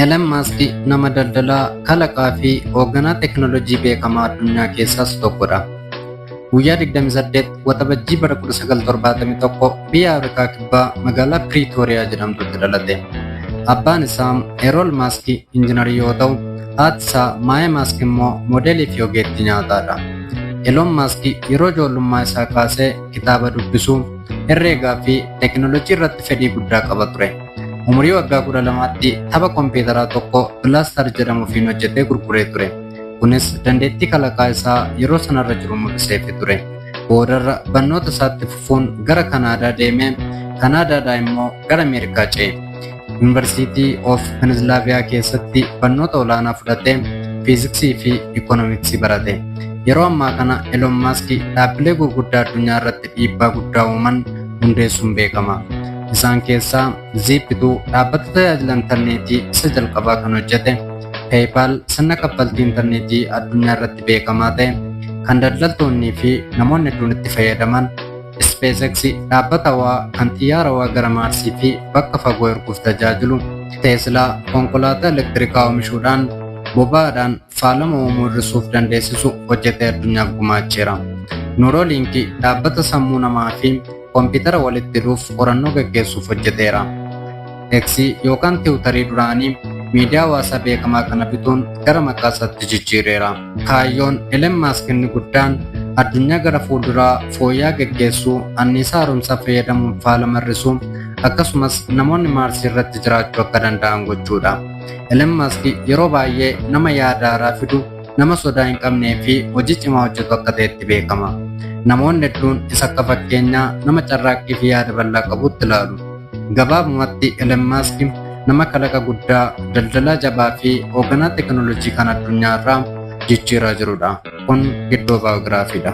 Elon Musk nama daldalaa, kalaqaa fi hoogganaa teekinooloojii beekamaa addunyaa keessaa isa tokkodha. Guyyaa 28 Waxabajjii bara 1971 biyya Afrikaa Kibbaa magaalaa Piriitooriyaa jedhamtutti dhalate. Abbaan isaa Errol Musk injinarii yoo ta'u, haati isaa Maaya Musk immoo moodelii fi ogeettii nyaataadha. Elon Musk yeroo ijoollummaa isaa kaasee kitaaba dubbisuu, herreegaa fi teekinooloojii irratti fedhii guddaa qaba ture. Umurii waggaa 12tti tapha kompiitaraa tokko Blaster jedhamu ofiin hojjetee gurguree ture. Kunis dandeettii kalaqaa isaa yeroo sanarra jiru mul'iseefi ture. Boodarra barnoota isaatti fufuun gara Kanaadaa deemee Kanaadaadhaa immoo gara Ameerikaa ce'e. Yuunivarsiitii of Pennsylvania keessatti barnoota olaanaa fudhatee fiiziksii fi ikoonomiksii barate. Yeroo ammaa kana Elon Musk dhaabbilee gurguddaa addunyaa irratti dhiibbaa guddaa uuman hundeessuun beekama. Isaan keessaa Zip2 dhaabbata tajaajila intarneetii isa jalqabaa kan hojjete, PayPal sirna kaffaltii intarneetii addunyaa irratti beekamaa ta'e kan daldaltoonnii fi namoonni hedduun itti fayyadaman, SpaceX dhaabbata hawaa kan xiyyaara hawaa gara Maarsii fi bakka fagoo erguuf tajaajilu, Tesla konkolaataa elektirikaa oomishuudhaan boba'aadhaan faalama uumuu hir'isuuf dandeessisu hojjetee addunyaaf gumaacheera. Neuralink dhaabbata sammuu namaa fi kompiitara walitti hidhuuf qorannoo gaggeessuuf hojjeteera. X yookaan Tiwutarii duraanii miidiyaa hawaasaa beekamaa kana bituun gara maqaa isaatti jijjiireera. Kaayyoon Elon Musk inni guddaan addunyaa gara fuulduraa fooyya'aa gaggeessuu, anniisaa haaromsaa fayyadamuun faalama hir'isuu, akkasumas namoonni Maarsii irratti jiraachuu akka danda'an gochuudha. Elon Musk yeroo baay'ee nama yaada haaraa fidu, nama sodaa hin qabnee fi hojii cimaa hojjetu akka ta'etti beekama. Namoonni hedduun isa akka fakkeenyaa nama carraaqqii fi yaada bal'aa qabutti ilaalu. Gabaabumatti Elon Musk nama kalaqa guddaa, daldalaa jabaa fi hoogganaa teekinooloojii kan addunyaa irraa jijjiiraa jirudha. Kun Giddoo Baayogiraafiidha.